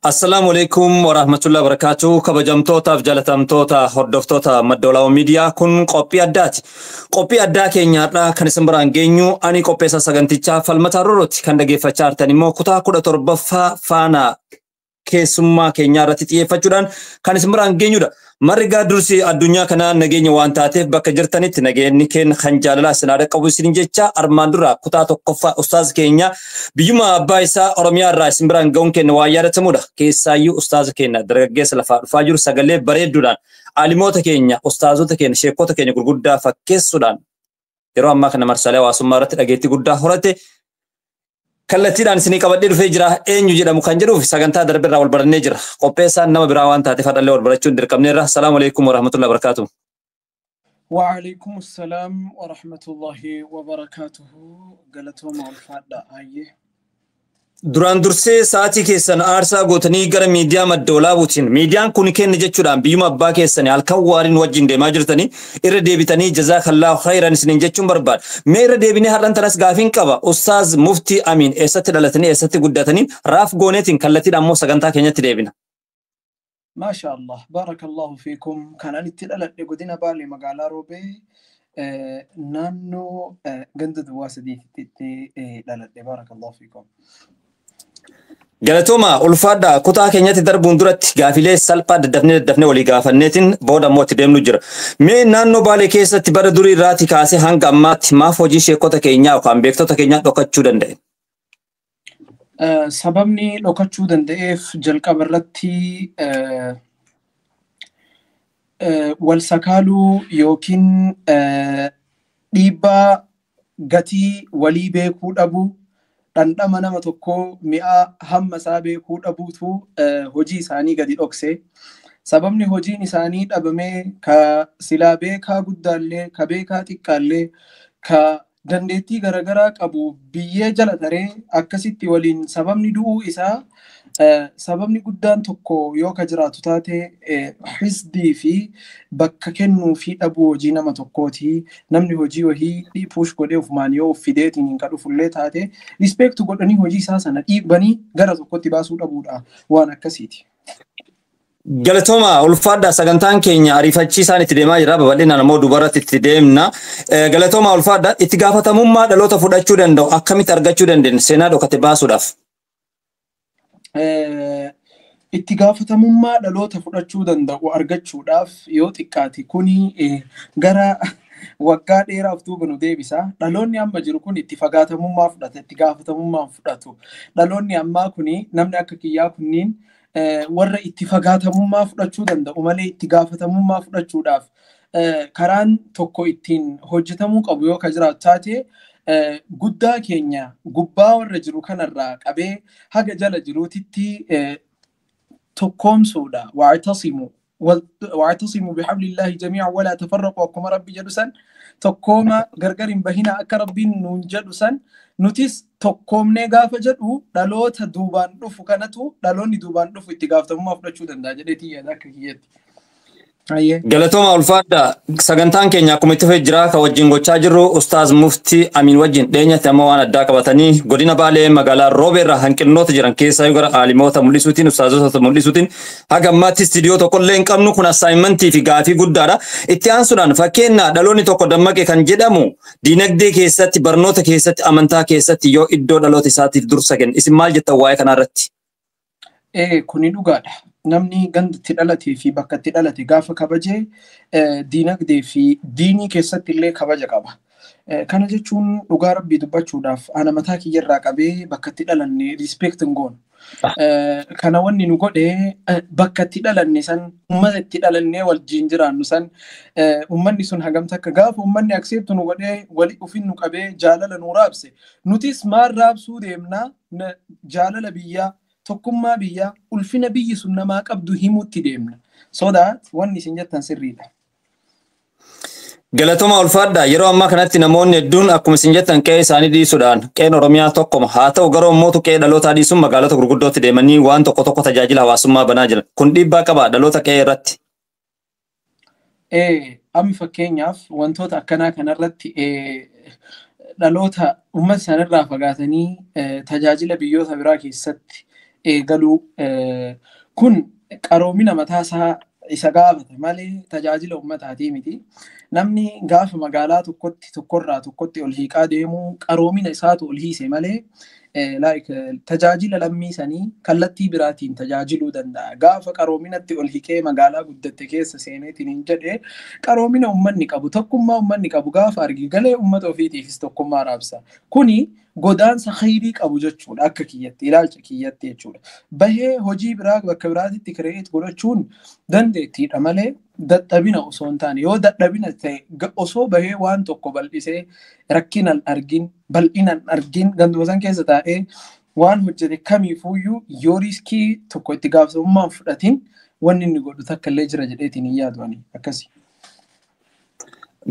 Assalaamu alaikum warahmatullahi wabarakatuh. Kabajamtootaaf jaalatamtoota hordoftoota Madda Walaabuu Miidiyaa, kun qophii addaati. Qophii addaa keenyaadha kan isin biraan geenyu ani qopheessaa sagantichaa Falmataa Rorrooti. Kan dhageeffachaa jirtan immoo kutaa 17ffaa faana keessummaa keenyaa irratti xiyyeeffachuudhaan kan isin biraan geenyudha. Marri dursi addunyaa kanaa nageenya waan taateef bakka jirtanitti nageenyi keenya kan jaalalaa isin haa qabu isin jecha, armaan dura kutaa tokkoffaa ustaaza keenya biyyuma abbaa isaa Oromiyaa irraa isin biraan ga'uun keenya waan yaadatamudha. Keessaayyuu ustaaza keenya dargaggeessa lafaa dhufaa jiru sagalee bareedduudhaan alimoota keenya, ustaazota keenya, sheekota keenya gurguddaa fakkeessuudhaan yeroo ammaa kana marsaalee hawaasummaa irratti dhageettii guddaa horate kallattiidhaan isinii qabadhee dhufee jira. Eenyu jedhamu kan jedhuuf sagantaa darbirraa wal barannee jira. Qopheessaan nama biraa waan taateef hadhallee wal barachuun dirqamneerra. Salaamu alaikum warahmatullahi wabarakatuh. وعليكم السلام ورحمة الله وبركاته. Galatooma, ulfaadha ayyee. Duraan dursee sa'aatii keessan aarsaa gootanii gara miidiyaa Madda Walaabuutiin, miidiyaan kun kenna jechuudhaan biyyuma abbaa keessanii halkan waariin wajjin deemaa jirtanii, irra deebitanii jazaakallaahu khayran isiniin jechuun barbaada. Mee irra deebinee har'an tanas gaafiin qaba. Ustaaz Muftii Amiin eessatti dhalatanii, eessatti guddatanii? Raaf gooneetiin kallattiidhaan immoo sagantaa keenyatti deebina. ما شاء الله، بارك الله فيكم. Kan ani itti dhaladhe godina Baalee, magaalaa Roobee, naannoo ganda duwwaa 3tti dhaladhe. بارك الله فيكم. Galatooma, ulfaadha. Kutaa keenyatti darbuun duratti gaafilee salphaa daddafnee daddafnee walii gaafanneetiin booda immoo itti deemnu jira. Mee naannoo Baalee keessatti bara durii irraatii kaasee hanga ammaatti maaf hojii sheekota keenyaa yookaan beektota keenyaa dhokachuu danda'e? Sababni dhokachuu danda'eef jalqaba irratti wal sakaaluu yookiin dhiibbaa gatii walii beekuu dhabuu, dhandhama nama tokkoo, mi'a hamma isaa beekuu dhabuutu hojii isaanii gadi dhokse. Sababni hojiin isaanii dhabamee, ka silaa beekaa guddaallee, ka beekaa xiqqaallee, ka dandeettii garaagaraa qabu biyyee jala taree akkasitti waliin sababni du'uu isaa, sababni guddaan tokko yoo ka jiraatu taate, hisdii fi bakka kennuu fi dhabuu hojii nama tokkooti. Namni hojii wahii push godhee ofumaan yoo fideetiin hin dhufullee taate, respect godhanii hojii isaa sana dhiibanii gara tokkotti baasuu dhabuudha, waan akkasiiti. Galatooma, ulfaadha. Sagantaan keenya ariifachiisaan itti deemaa jira, babal'inaan immoo dubarratti itti deemna. Galatooma, ulfaadha. Itti gaafatamummaa dhaloota fudhachuu danda'u akkamitti argachuu dandeenya seenaa dhokate baasuudhaaf? Itti gaafatamummaa dhaloota fudhachuu danda'u argachuudhaaf, yoo xiqqaate kuni gara waggaa dheeraaf duuba nu deebisa. Dhaloonni amma jiru kun itti fagaatamummaa fudhata, itti gaafatamummaa fudhatu. Dhaloonni ammaa kuni, namni akka kiyyaa kunniin, warra itti fagaatamummaa fudhachuu danda'u malee, itti gaafatamummaa fudhachuudhaaf karaan tokko ittiin hojjetamuu qabu yoo ka jiraatu taate, guddaa keenya gubbaa warra jiru kanarraa qabee haga jala jiruutitti tokkoomsuudha. واعتصموا واعتصموا بحبل الله جميعا ولا تفرقوا akkuma Rabbi jedhu san, tokkooma, gargar hin bahina akka Rabbiin nuun jedhu san, nutis tokkoomnee gaafa jedhu, dhaloota duubaan dhufu kanatu, dhaloonni duubaan dhufu itti gaafatamummaa fudhachuu danda'a jedheetii yaada akka kiyyatti. Galatooma, ulfaadha. Sagantaan keenya akkuma itti fufee jira. Kan wajjin gochaa jirru Ustaaz Muftii Amiin wajjin. Dhiyeenyatti ammoo waan addaa qabatanii godina Baalee magaalaa Roobeerraa hanqinoota jiran keessaa gara aalimoota mul'isuutiin, ustaazota mul'isuutiin, haga ammaatti istiidiyoo tokkollee hin qabnu. Kun assignmentii fi gaafii guddaadha. Itti aansuudhaan, fakkeenya, dhaloonni tokko dammaqe kan jedhamu diinagdee keessatti, barnoota keessatti, amantaa keessatti yoo iddoo dhaloota isaatiif dursa kenne. Isin maal jettan waa'ee kanarratti? Ee, kuni dhugaadha. Namni ganda itti dhalatee fi bakka itti dhalate gaafa kabajee, diinagdee fi diinii keessatti illee kabaja qaba. Kana jechuun, dhugaa Rabbii dubbachuudhaaf, ana mataa kiyyarraa qabee bakka itti dhalanne respect hin goonu. Kana wanni nu godhe, bakka itti dhalanne san, uummata itti dhalannee wajjin jiraannu san, uummanni sun hagam takka gaafa uummanni accept nu godhee, wali ufin nu qabee, jaalala nu raabse, nutis maal raabsuu deemnaa? Jaalala biyyaa, tokkummaa biyyaa, ulfina biyyi sun namaa qabdu himuutti deemna. So that wanni isin jettan sirriidha. Galatooma, ulfaadha. Yeroo ammaa kanatti namoonni hedduun akkuma isin jettan qe'ee isaanii dhiisuudhaan, qe'een Oromiyaa tokkoma haa ta'u, garuu immoo qe'ee dhalootaa dhiisuun magaalota gurguddootti deemanii waan tokko tokko tajaajila hawaasummaa banaa jiran. Kun dhiibbaa qaba dhaloota qe'ee irratti. Ee, amma fakkeenyaaf wantoota akkanaa kanarratti, dhaloota uummata sanarraa fagaatanii tajaajila biyyoota biraa keessatti eegaluu kun qaroomina mataasaa isa gaafata malee tajaajila uummataatii miti. Namni gaafa magaalaa tokkotti tokkorraa tokkotti ol hiiqaa deemuu qaroomina isaatu ol hiise malee like tajaajila lammii sanii kallattii biraatiin tajaajiluu danda'a. Gaafa qaroominatti ol hiiqee magaalaa guddatte keessa seeneetiin hin jedhee qaroomina uummanni qabu tokkummaa uummanni qabu gaafa arge galee uummata ofiitiifis tokkummaa raabsa. Kuni godaansa khayrii qabu jechuudha akka kiyyatti ilaalcha kiyyatti jechuudha. Bahee hojii biraa bakka biraatitti kireet godhachuun dandeettiidha malee dadhabina osoo hin taane yoo dadhabina ta'e osoo bahee waan tokko bal'isee rakkinaan argin bal'inaan argin ganduma san keessa taa'ee waan hojjete kamiifuyyuu yoo riiskii tokko itti gaafatamummaan fudhatin wanni inni godhu takka illee jira jedheetiin hin yaadu ani akkasi.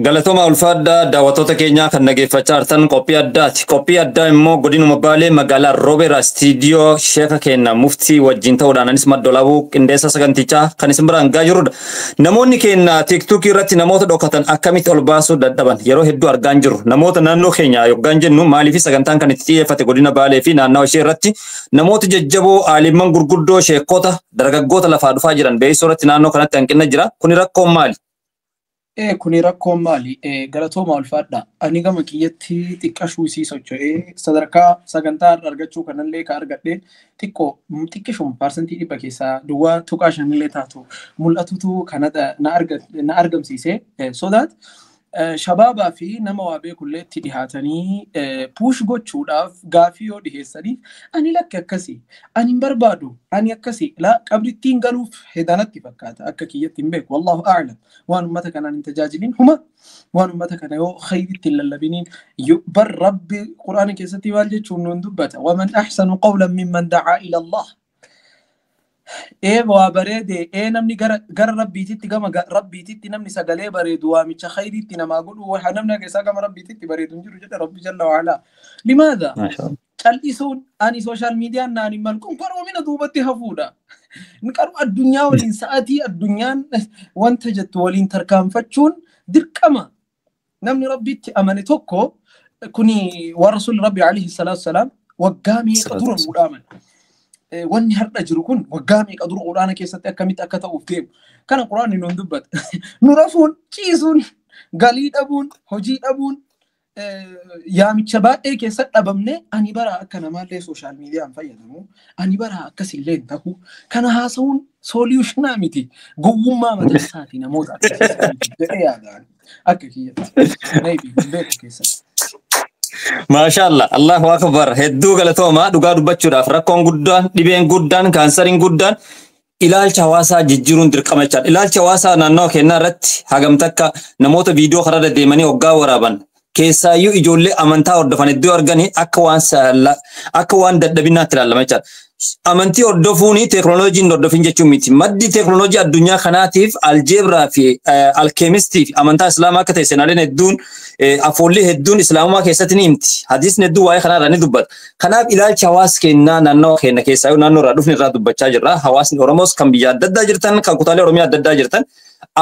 Galatooma ulfaadhaa daawwattoota keenyaa kan dhageeffachaa jirtan qophii addaati. Qophii addaa immoo godinuma Baalee magaalaa Roobeera istiidiyoo sheeka keenya muftii wajjin ta'uudhaan anis Madda Walaabuu qindeessa sagantichaa kan isin biraan gahaa jirudha. Namoonni keenya tiiktookii irratti namoota dhokatan akkamitti ol baasuu dadhaban yeroo hedduu argaa hin jirru. Namoota naannoo keenya yoggaan jennu maaliif sagantaan kan itti xiyyeeffate godina Baalee fi naannawaa ishee irratti namoota jajjaboo aalimman gurguddoo sheekota dargaggoota lafaa dhufaa jiran beeksisuu irratti naannoo kanatti hanqina jira. Kuni rakkoon maali? Kuni rakkoon maali? Galatooma ulfaadha. Ani gama kiyyatti xiqqashuu isii socho'ee sadarkaa sagantaa argachuu kanallee ka argadhe xiqqoo xiqqishuma 100% keessaa duwwaa tuqaa shanillee taatu mul'atutu kana na argamsiise. So that shabaabaa fi nama waa beekullee itti dhihaatanii push gochuudhaaf gaafii yoo dhiheessaniif ani lakki akkasii ani hin barbaadu ani akkasii la qabrittiin galuuf hedanatti fakkaata akka kiyyatti hin beeku wallahu a'lam waan ummata kanaan hin tajaajilin huma waan ummata kana yoo khayritti hin lallabiniin bar rabbi quraana keessatti maal jechuun nuun dubbata waman ahsanu qawlan mimman dacaa ila Allah waa bareede namni gara rabbiititti gama rabbiititti namni sagalee bareedu waamicha khayriitti namaa godhu waa namni akka isaa gama rabbiititti bareedu hin jiru jedha rabbi jalla wa'alaa. Limaadha? Cal'isuun ani sooshaal miidiyaan naan hin malu kun qaroomina duubatti hafuudha. Qaruu addunyaa waliin sa'atii addunyaan wanta jettu waliin tarkaanfachuun dirqama. Namni rabbitti amane tokko kuni waan rasuulli rabbi alayhi salaatu wasalaam waggaa meeqa dura nuu dhaaman. Wanni har'a jiru kun waggaa meeqa dura quraana keessatti akkamitti akka ta'uuf deemu. Kana quraanni nuun dubbata. Nu rafuun, ciisuun, galii dhabuun, hojii dhabuun, yaamicha baay'ee keessatti dhabamne ani bara akka namaallee sooshaal miidiyaan fayyadamu, ani bara akkasillee hin ta'u. Kana haasa'uun sooliyuushinaa miti. Gowwummaa mataa isaati namoota akkasii jedhee yaadaan akka kiyyatti. Maybe hin beeku keessatti. Maashaallah, Allahu akbar. Hedduu galatooma dhugaa dubbachuudhaaf rakkoon guddaan, dhibeen guddaan, kaansariin guddaan ilaalcha hawaasaa jijjiiruun dirqama jechaadha. Ilaalcha hawaasaa naannoo keenyaa irratti hagam takka namoota viidiyoo karaarra deemanii hoggaa waraaban keessaayyuu ijoollee amantaa hordofan iddoo arganii akka waan dadhabinaatti ilaalama jechaadha. Amantii hordofuun teekinooloojiin hordofin jechuun miti. Maddi teekinooloojii addunyaa kanaatiif aljeebraa fi alkeemistii fi amantaa islaamaa akka ta'e seenaaleen hedduun afoolli hedduun islaamummaa keessatti ni himti. Hadiisni hedduun waa'ee kanarraa ni dubbata. Kanaaf ilaalcha hawaasa keenyaa naannoo keenya keessaa naannoo irraa dhufne irraa dubbachaa jirra. Hawaasni Oromoos kan biyya adda addaa jirtan kan kutaalee Oromiyaa adda addaa jirtan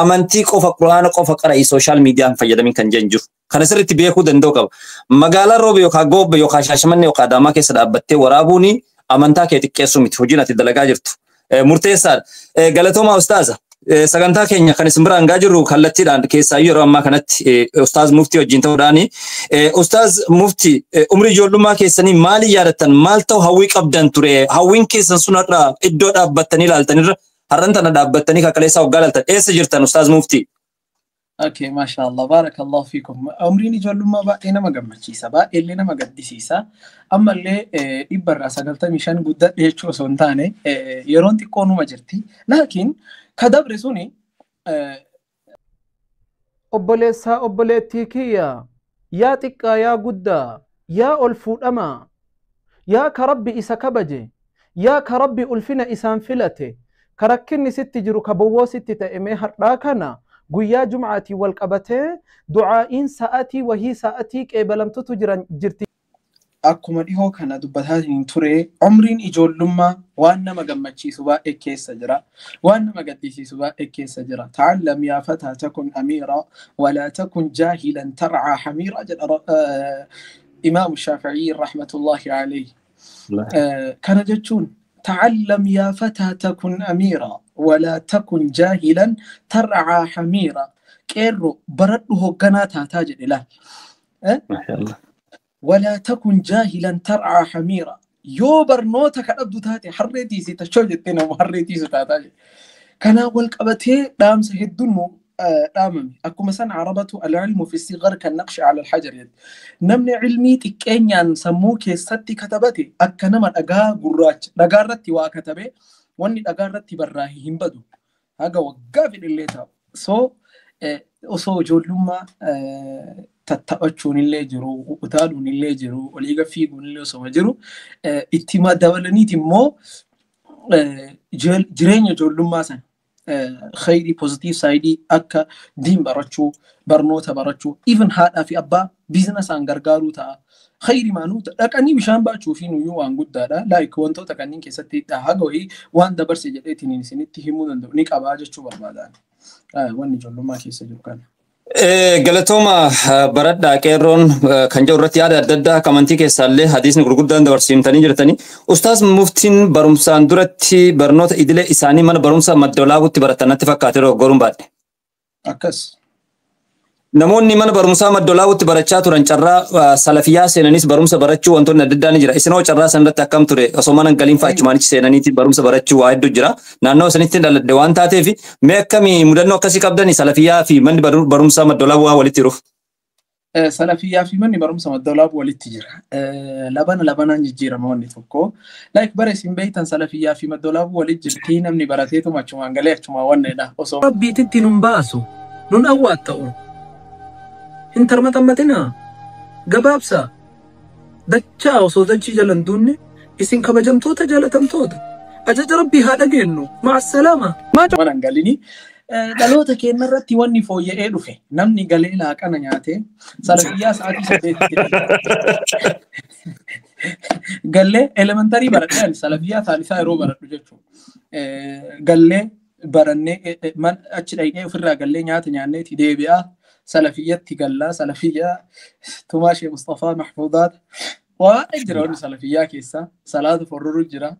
amantii qofa quraana qofa qara'ii sooshaal miidiyaan fayyadamin kan jiran jiru. Kana sirriitti beekuu danda'u qaba. Magaalaa Roobe yookaan Goobbe yookaan Shaashamannee yookaan Adaamaa keessa dhaabbattee waraabuun amantaa kee xiqqeessuu miti hojiin ati dalagaa jirtu. Murteessaadha. Galatoomaa ustaaza. Sagantaa keenya kan isin biraan gaa jirru kallattiidhaan keessaayyuu yeroo ammaa kanatti ustaaz muftii wajjin ta'uudhaan ustaaz muftii umrii ijoollummaa keessanii maali yaadattan maal ta'u hawwii qabdan ture hawwiin keessan sun har'a iddoo dhaabbattanii ilaaltanirra har'an tana dhaabbattanii kakaleessaa waggaa ilaaltan eessa jirtan ustaaz muftii? Okay, mashallah, barakallahu fiikum. Umriin ijoollummaa baay'ee nama gammachiisa, baay'eellee nama gaddisiisa. Ammallee 95% guddadhe jechuu osoo hin taane yeroon xiqqoo numa jirti. Laakiin ka dabre suni obboleessaa obboleettii kiyya yaa xiqqaa yaa guddaa yaa ol fuudhamaa yaa ka rabbi isa kabaje yaa ka rabbi ulfina isaan filate ka rakkinni sitti jiru ka bowwoo sitti ta'e mee har'aa kana guyyaa jumcaatii wal qabatee du'aa'iin sa'atii wahii sa'atii qeebalamtutu jiran jirti. Akkuma dhihoo kana dubbataa ture umriin ijoollummaa waan nama gammachiisu baay'ee keessa jira. Waan nama gaddisiisu baay'ee keessa jira. Ta'allam yaa fataa takun amiira walaa takun jaahilan tarcaa hamiira jedha Imaamu Shaaficii rahmatullahi alayhi. Kana jechuun Ta'allam yaa fataa takun amiira walaa takun jaahilan tar'aa hamiira. Qeerroo baradhu hoogganaa taataa jedhe laal. Walaa takun jaahilan tar'aa hamiira. Yoo barnoota kadhabdu taate harree tiisi tachoo jettee nama harree tiisu taataa jedhe. Kanaan wal qabatee dhaamsa hedduun nu dhaamame. Akkuma san arabatu al-ilmu fi sigar kan naqshi ala al-hajar jedhe. Namni ilmii xiqqeenyaan sammuu keessatti katabate akka nama dhagaa gurraacha dhagaa irratti waa katabe wanni dhagaa irratti barraa'e hin badu. Haga waggaa fedhillee ta'u. So osoo ijoollummaa tattaphachuun illee jiru, utaaluun illee jiru, olii gad fiiguun illee osoo jiru, itti dabalaniiti immoo jireenya ijoollummaa sana khayrii positive side akka diin barachuu, barnoota barachuu, even haadhaa fi abbaa biizinasaan gargaaruu ta'a. Khayrii maanuu dhaqanii bishaan baachuu fi nuyyuu waan guddaadha. Like wantoota kanneen keessatti haga wayii waan dabarse jedheetiin isinitti himuu danda'u ni qabaa jechuu barbaadan. Wanni ijoollummaa keessa jiru kana. Galatooma baradhaa qeerroon kan jedhu irratti yaada adda addaa amantii keessaallee hadiisni gurguddaan dabarsiimtanii jirtanii. Ustaas Muftiin barumsaan duratti barnoota idilee isaanii mana barumsa Madda Walaabuutti baratan natti fakkaate yeroo goruun baadhe. Akkas. Namoonni mana barumsaa Madda Walaabuutti barachaa turan carraa salafiyyaa seenanis barumsa barachuu wantoonni adda addaa ni jira. Isin hoo carraa sanarratti akkam ture? Osoo mana galiin fa'a achumaanichi seenaniiti barumsa barachuu waa hedduu jira. Naannoo isinitti dhaladhe waan taateef mee akkamii mudannoo akkasii qabdani salafiyyaa fi manni barumsaa Madda Walaabuu waan walitti jiruuf? Salafiyyaa fi manni barumsa Madda Walaabuu walitti jira. Labana labanaan jijjiirama wanni tokko. Like bara isin beektan salafiyyaa fi Madda Walaabuu walitti jirti namni barateetuma achumaan galee achumaan wannedha. Osoo Rabbiititti nun baasu nun awwaatta'u. Hin tarmatammatinaa. Gabaabsaa. Dachaa osoo dachii jalan duunne isin kabajamtoota jaalatamtoota. Ajaja Rabbii haa dhageenyu. Ma'assalaama. Mana hin galini. Dhaloota keenya irratti wanni fooyya'ee dhufe namni galee laaqana nyaatee salafiyyaa sa'aatii 8 gallee elementarii baradhee ani salafiyyaa taalisaa yeroo baradhu jechuudha. Gallee barannee achi dhaqnee ofirraa gallee nyaata nyaanneeti deebi'aa salafiyyatti gallaa salafiyyaa tumaa Sheekh Mustafaa Mahfuudaat waa jira wanni salafiyyaa keessaa salaata forroruu jira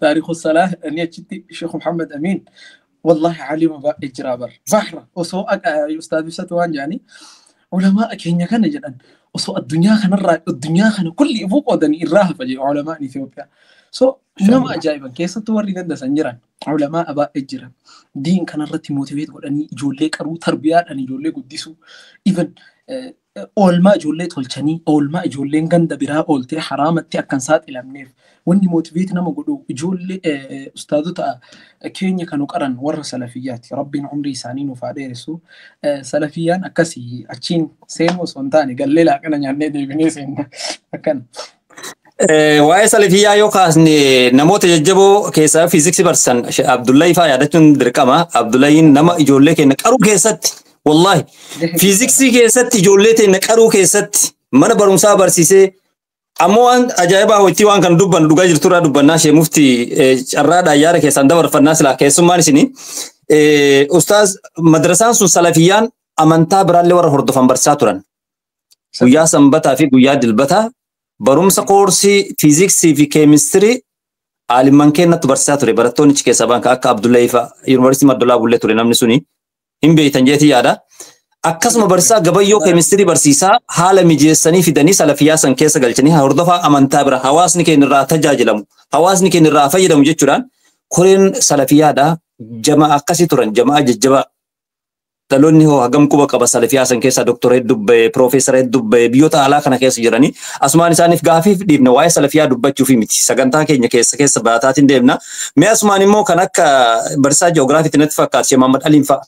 taariikhu salaa inni achitti Sheekh Muhammad Amiin والله علم إجرا بر بحر وصو أستاذ بسات وان يعني علماء كينيا كان جدا وصو الدنيا خنا الدنيا خنا كل فوق ودني الراها فجي علماء إثيوبيا سو نما أجايبا كيس توري غدا سنجرا علماء أبا إجرا دين كان رتي موتيفيت ودني جولي كرو تربية أني جولي قديسو even oolmaa ijoollee tolchanii oolmaa ijoolleen ganda biraa ooltee haraamatti akkan saaxilamneef wanni mootiveet nama godhu ijoollee ustaadota keenya kanu qaran warra salafiyyaati. Rabbiin umrii isaanii nuuf haa dheeressu. Salafiyyaan akkasii achiin seenuu osoo hin taane gallee laaqana nyaannee deebinee seenna akkana. Waa'ee salafiyyaa yoo kaasne namoota jajjaboo keessaa fiiziksii barsiisan Abdullahi fa'aa yaadachuun dirqama. Abdullahiin nama ijoollee keenya qaruu keessatti wallahi fiiziksii keessatti ijoollee teenya qaruu keessatti mana barumsaa barsiisee ammoo waan ajaa'ibaa hojii waan kan dubbannu dhugaa jirturraa dubbannaa ishee mufti carraadhaan yaada keessaan dabarfannaa silaa keessummaan isinii. Ustaaz madrasaan sun salafiyyaan amantaa biraallee warra hordofan barsiisaa turan. Guyyaa sanbataa fi guyyaa dilbataa barumsa koorsii fiiziksii fi keemistirii aalimman keenyatti barsiisaa ture. Barattoonni achi keessaa ba'an akka Abdullahi fa'a yuunivarsiitii Madda Walaabullee ture namni suni. Hin beektan jeetii yaada. Akkasuma barsiisaa gabayyoo keemistirii barsiisaa haala mijeessanii fidanii salafiyyaa san keessa galchanii hordofaa amantaa bira hawaasni keenya irraa tajaajilamu hawaasni keenya irraa fayyadamu jechuudhaan koreen salafiyyaadhaa jamaa akkasii turan jamaa jajjabaa. Dhaloonni hoo hagam quba qaba salafiyyaa san keessaa doktora hedduu ba'e piroofeesara hedduu ba'e biyyoota alaa kana keessa jiranii asumaan isaaniif gaafiif dhiibna waa'ee salafiyyaa dubbachuufi miti sagantaa keenya keessa keessa baataatiin deemna. Mee asumaan immoo kan akka barsiisaa ji'oogiraafiitti natti fakkaata Sheekh Muhammad Aliin fa'a.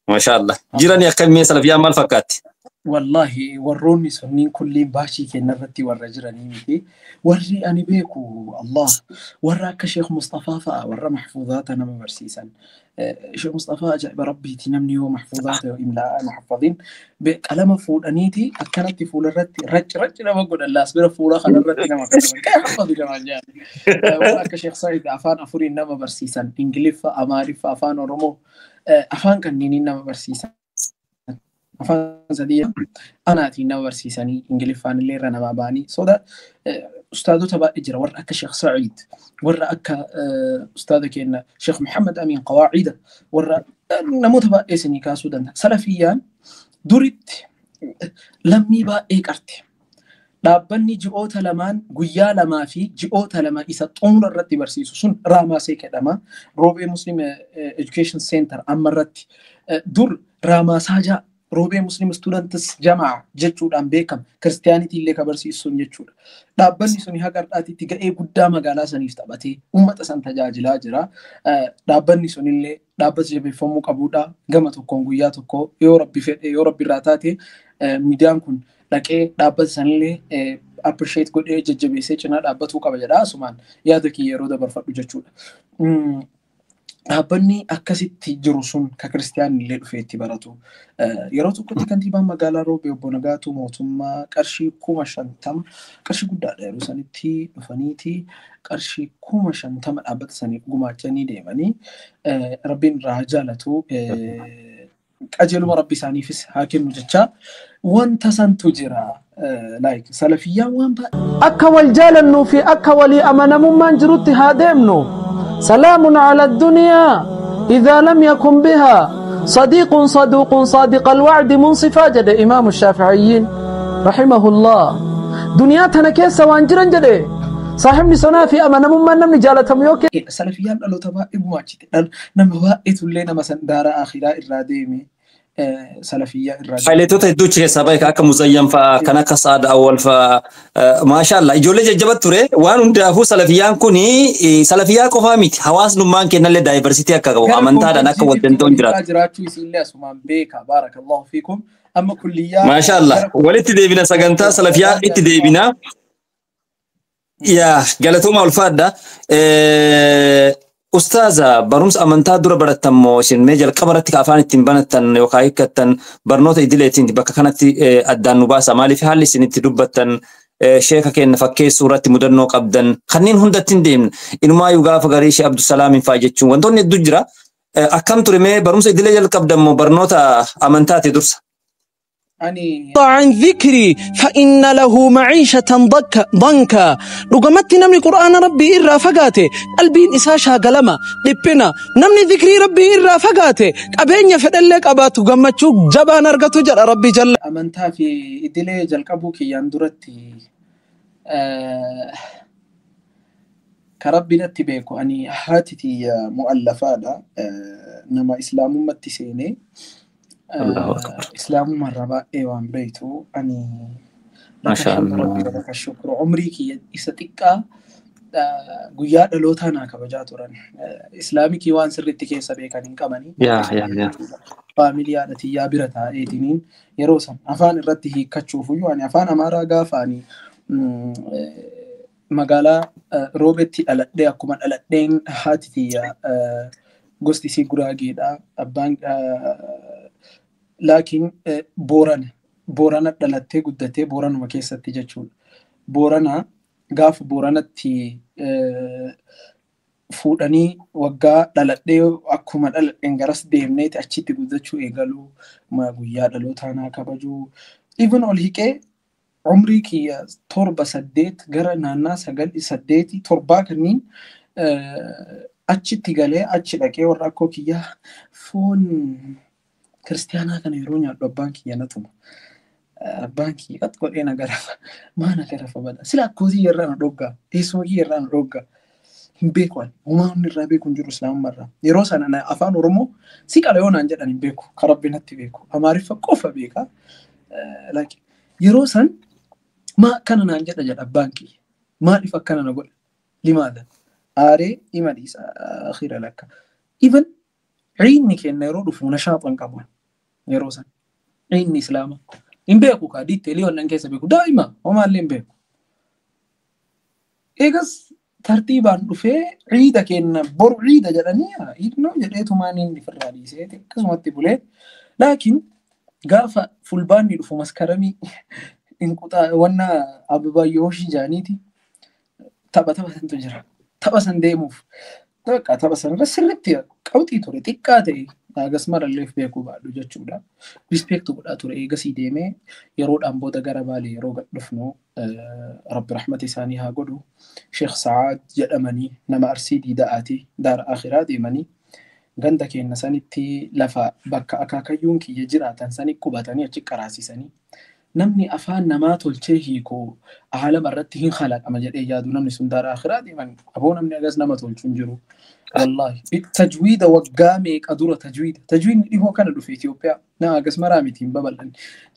Maashaallah. Jirani akkamii salafiyyaa maal fakkaatti? Wallahi warroonni sunniin kulliin baashii keenya irratti warra jiranii miti. Warri ani beeku Allah warra akka Sheekh Mustafaa fa'a warra mahfuuzaata nama barsiisan. Sheekh Mustafaa ajaa'iba rabbiiti namni yoo mahfuuzaata yoo imlaa'aa muhaffadin qalama fuudhaniiti akkanatti fuula irratti racci racci nama godhan laas bira fuula kanarratti nama kataban. Kee haffadu jamaan jaani. Warra akka Sheekh Sa'iid afaan afuriin nama barsiisan Ingiliffa, Amaariffa, afaan Oromoo afaan kanneeniin nama barsiisan. Afaan sadii anaatiin nama barsiisanii Ingiliffaan illee irra namaa ba'anii. So that Ustaadota baay'ee jira, warra akka Sheekh Saciid, warra akka ustaada keenya Sheekh Muhammad Amin Qawaacida, warra namoota baay'ee isinii kaasuu danda'a. Salafiyyaan duritti lammii baay'ee qarte. Dhaabbanni ji'oota lamaan, guyyaa lamaa fi ji'oota lama isa xumura irratti barsiisu sun Raamaasee jedhama. Roobee Muslim Education Center amma irratti dur Raamaasaajaa Roobee Muslim Students Jamaa jechuudhaan beekama. Kiristiyaanitii illee ka barsiisu sun jechuudha. Dhaabbanni suni haga har'aatitti ga'ee guddaa magaalaa saniif taphatee uummata san tajaajilaa jira. Dhaabbanni sunillee dhaabbata jabeeffamuu qabudha. Gama tokkoon guyyaa tokko yoo Rabbi fedhe, yoo Rabbi irraa taate, miidiyaan kun dhaqee dhaabbata sanillee appreciate godhee jajjabeessee cinaa dhaabbatuu qaba jedha. Asumaan yaada kiyya yeroo dabarfadhu jechuudha. Dhaabbanni akkasitti jiru sun ka kiristiyaanni illee dhufee itti baratu. Yeroo tokkotti kantiibaan magaalaa Roobee obbo Nagaatuu Mootummaa qarshii 50,000, qarshii guddaadha yeroo sanitti, dhufaniiti qarshii 50,000 dhaabbata saniif gumaachanii deemanii. Rabbiin irraa haa jaalatu. Qajeeluma Rabbi isaaniifis haa kennu jecha wanta santu jira. Like salafiyyaan waan baay'ee. Akka wal jaalannuu fi akka walii amanamummaan jirutti haa deemnu. سلام على الدنيا إذا لم يكن بها صديق صدوق صادق الوعد منصفا، جد إمام الشافعيين رحمه الله. دنيا تنا كيسا وانجرن جده صاحبني سنا في أمانمummaan namni jaalatamu yoo Salafiyyaan dhaloota baay'ee gumaachite. Nama baay'eetu illee nama san daara akhiraa irraa deeme salafiyyaa irraa deeme. Haayileetota hedduu achi keessaa bahe, akka Muzayyan fa'aa, kan akka Saad Awwal fa'aa, maashaallah ijoollee jajjaba ture. Waan hundaafuu salafiyyaan kuni salafiyyaa qofaa miti, hawaasnummaan kennallee diversity akka qabu, amantaadhaan akka wal danda'uun jiraatu. Jiraachuu isiillee asumaan beeka, barakallahu fiikum. Amma kulliyyaa Maashaallah, walitti deebina, sagantaa salafiyyaa itti deebina. Yaa galatooma, ulfaadha. Ustaaza, barumsa amantaa dura barattan moo isin mee jalqaba irratti ka afaan ittiin banattan yookaan hiikkattan barnoota idileetiin? Bakka kanatti addaan nu baasa. Maaliif haalli isin itti dubbattan, sheeka keenya fakkeessuu irratti mudannoo qabdan, kanneen hundatti hin deemne. Inumaayyuu gaafa garii Shee Abdusalaamiin fa'aa jechuun wantoonni hedduu jira. Akkam ture mee, barumsa idilee jalqabdan moo barnoota amantaati dursa? Ani عن ذكري فإن له معيشة ضنكا. Dhugumatti namni qur'aana Rabbii irraa fagaate qalbiin isaa shaagalama dhiphina. Namni dhikrii Rabbii irraa fagaate qabeenya fedhallee qabaatu gammachuu jabaan argatu jedha Rabbi jalla. Amantaa fi idilee jalqabuu kiyyaan duratti, ka Rabbi natti beeku, ani haati tiyya mu'allafaadha, nama islaamummatti seenee Allahu akbar. Islaamummaarraa baay'ee waan beektu ani Maasha laka Allah. Rabbi laka shukru, umrii kiyya isa xiqqaa guyyaa dhalootaa naa kabajaa turan. Islaamikii waan sirriitti keessa beekan hin qabanii. Yaa yaa yaa. Faamilii haadha tiyyaa bira taa'eetiniin yeroo san afaan irratti hiikkachuuf iyyuu, ani afaan Amaaraa gaafa ani magaalaa Roobetti dhaladhee, akkuma dhaladheen haati tiyya gosti isii Guraageedha. Abbaan laakiin Boorana. Boorana dhalattee guddattee Booranuma keessatti jechuudha. Boorana gaafa Booranatti fuudhanii waggaa dhaladhee, akkuma dhaladheen garas deemneeti achitti guddachuu eegaluu, guyyaa dhalootaa naa kabajuu. Even ol hiqee umrii kiyya 7, 8 gara naannaa 9, 8, 7 kanneen achitti galee, achi dhaqee warra akkoo kiyyaa foon kiristiyaanaa kana yeroo nyaadhu abbaan kiyya na tuma. Abbaan kiyya qat godhee na garafa. Maa na garafa bada? Sila akkootii irraa na dhoggaa. Teessuma kiyya irraa na dhoggaa. Hin beeku ani. Homaa inni irraa beeku hin jiru islaamummaa irraa. Yeroo sana afaan Oromoo si qala yoo naan jedhan hin beeku. Kan Rabbi natti beeku. Amaariffa qofa beeka. Yeroo san maa akkana naan jedha jedha abbaan kiyya. Maaliif akkana na godha? Limaadha? Aaree ima dhiisa akhira lakka. Even ciinni kenna yeroo dhufu nashaaxan qabu yeroo san. Ciinni islaamaa. Hin beeku kaa detail wannan keessa beeku. Daa'ima homaallee hin beeku. Eegas tartiibaan dhufee ciida kenna, boru ciida jedhanii iidnoo jedheetumaan inni ofirraa dhiisee akkasumatti bulee. Laakiin gaafa fulbaanni dhufu, maskaramii, inquxaa wanna ababaayyoshii jaaniiti tapha taphatantu jira. Tapha san deemuuf bakka tapha san irra sirriitti qawxii ture xiqqaa ta'e. Hagas marallee beekuu baadhu jechuudha. Respect godhaa ture. Eegasii deemee yeroodhaan booda gara Baalee yeroo gad dhufnu Rabbi rahmata isaanii haa godhu. Sheekh Sa'aad jedhamanii nama Arsii Diida'aati daara akhiraa deemanii ganda keenya sanitti lafa bakka akaakayyuun kiyya jiraatan sani qubatanii achi qaraasisanii namni afaan namaa tolchee hiiku aalama irratti hin kalaqama jedhee yaadu namni sun daara akhiraa deeman aboo namni agas nama tolchu hin jiru. Wallahi tajwiida waggaa meeqa dura tajwiidni dhihoo kana dhufe Itoophiyaa na agas maraa miti hin babal'anne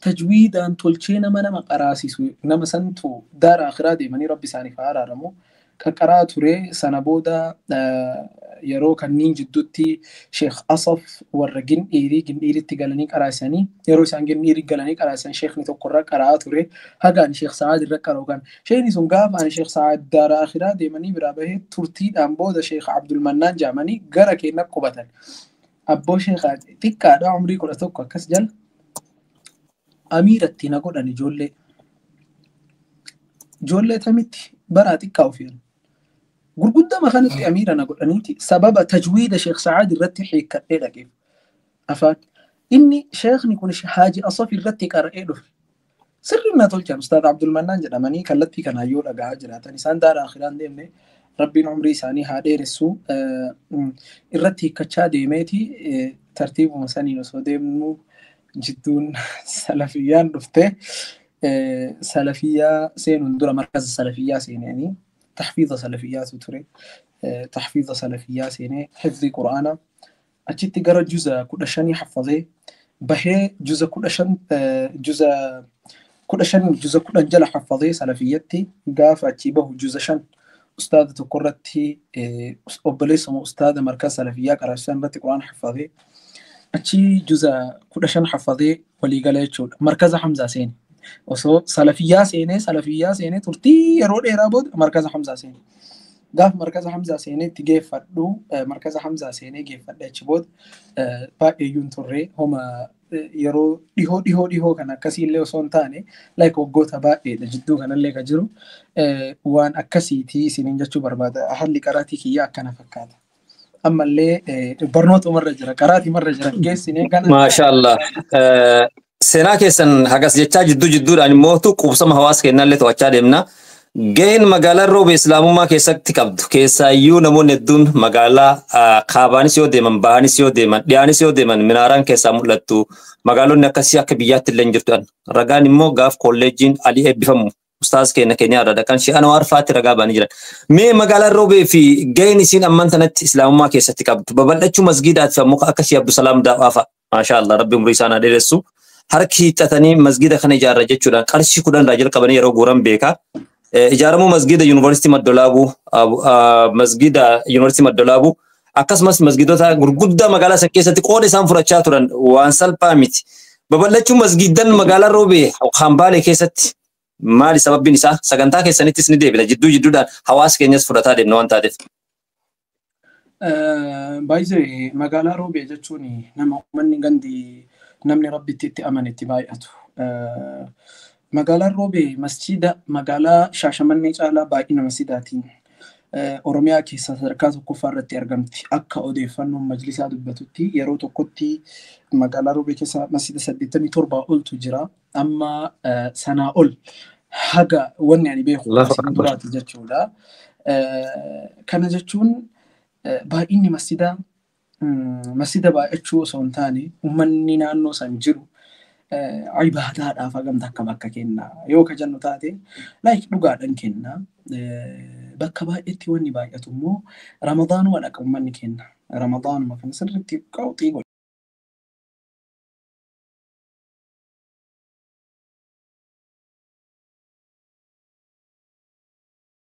tajwiidaan tolchee nama qaraasisu nama santu daara akhiraa deemanii Rabbi isaaniif haa araaramu. Qaqqaraa ture sana booda yeroo kanniin jidduutti Sheekh Asaf warra Gindhiiritti galanii qaraasanii yeroo isaan Gindhiirii galanii qaraasan sheekni tokko irra qaraa ture haga ani Sheekh Sa'aad irra qara'u kan sheekni sun gaafa ani Sheekh Sa'aad daara akhiraa deemanii biraa bahee turtiidhaan booda Sheekh Abdulmannaan jaamanii gara keenya qubatan. Abboo Sheekh xiqqaadha umrii 11 akkas jala amiiratti na godhan ijoollee. Ijoollee tamitti baraa xiqqaa ofiin. Gurguddama kanatti amiira na godhaniiti sababa tajwiida Sheekh Sa'aad irratti hiikkadhee dhaqeef. Afaan inni sheekni kun Haaji Asaf irratti qara'ee dhufe. Sirri na tolchan Ustaad Abdulmannaan jedhamanii kallattii kanaan yoo dhagahaa jiraatan isaan daara akhiraan deemne Rabbiin umrii isaanii haa dheeressu irratti hiikkachaa deemeeti tartiibuma saniin osoo deemnu jidduun salafiyyaan dhufte salafiyyaa seenuun dura markaza salafiyyaa seenanii تحفيظ سلفيات تري تحفيظ سلفيات يعني حفظ قرآن أشتي جرى جزء كل شيء حفظه به جزء كل شيء جزء كل شيء جزء كل جل حفظه سلفيتي قاف أتيبه جزء شن أستاذ تقرتي أبليس أستاذ مركز سلفيات عشان رت قرآن حفظه أتي جزء كل شيء حفظه ولي قال مركز حمزة سين osoo salafiyyaa seenee turtii yeroo dheeraa booda markaza Hamzaa seenee. Gaaf markaza Hamzaa seenee itti geeffadhu markaza Hamzaa seenee geeffadhe achi booda baay'eeyyuun turre homa yeroo dhihoo kan akkasiillee osoo hin taane like waggoota baay'eedha jidduu kanallee kan jiru waan akkasiitii isiniin jechuu barbaada. Haalli qaraatii kiyyaa akkana fakkaata. Ammallee barnootumarra jira qaraatiimarra jira geessinee kana. Maashaallah. Seenaa keessan hagas jechaa jidduudhaan immoo quubsama hawaasa keenyaallee to'achaa deemna. Gaheen magaalaan Roobee Islaamummaa keessatti qabdu keessaayyuu namoonni hedduun magaalaa kaabaanis yoo deeman, bahaanis yoo deeman, dhiyaanis yoo deeman minaaraan keessaa mul'attu. Magaalonni akkasii akka biyyaatti illee hin jirtu. Ragaan immoo gaaf kolleejjiin Alii eebbifamu ustaaz keenya Keeniyaa irraa kan Shee Anwaar fa'aatti ragaa ba'anii jiran. Mee magaalaan Roobee fi gaheen isiin amman sanatti Islaamummaa keessatti qabdu babal'achuu masgiidaati ammoo akka Shee Abdusalaam Daawaa fa'a. Maashaallah Rabbi umrii isaan haa dheeressu. Harki hiixatanii masgiida kana ijaarra jechuudhaan qarshii 10 irraa jalqabanii yeroo guuran beeka. Ijaaramuu masgiida Yuunivarsiitii Maddolaabuu, masgiida Yuunivarsiitii Maddolaabuu akkasumas masgiidota gurguddaa magaalaa san keessatti qooda isaan fudhachaa turan waan salphaa miti. Babal'achuu masgiidan magaalaa Roobee hambaalee keessatti maali sababbiin isaa? Sagantaa keessanittis ni deebina. Jidduu jidduudhaan hawaasa keenyas fudhataa deemna waan taateef. Baay'ee magaalaa Roobee jechuun nama uummanni gandi namni Rabbitti itti amanetti baay'atu. Magaalaan Roobee masjiida magaalaa Shaashamannee caalaa baay'ina masjiidaatiin Oromiyaa keessa sadarkaa tokkoffaa irratti argamti. Akka odeeffannoon majlisaa dubbatutti yeroo tokkotti magaalaa Roobee keessa masjiida 87 oltu jira. Amma sanaa ol haga wanni ani beeku asiin duraati jechuudha. Kana jechuun baay'inni masjiidaa masjiida baay'achuu osoo hin taane uummanni naannoo san jiru ibaadaadhaaf hagamta akka bakka kenna yoo ka jennu taate like dhugaadhaan kenna bakka baay'eetti wanni baay'atu immoo ramadaanuma dhaqa uummanni kenna ramadaanuma kana sirriitti qawxii godha.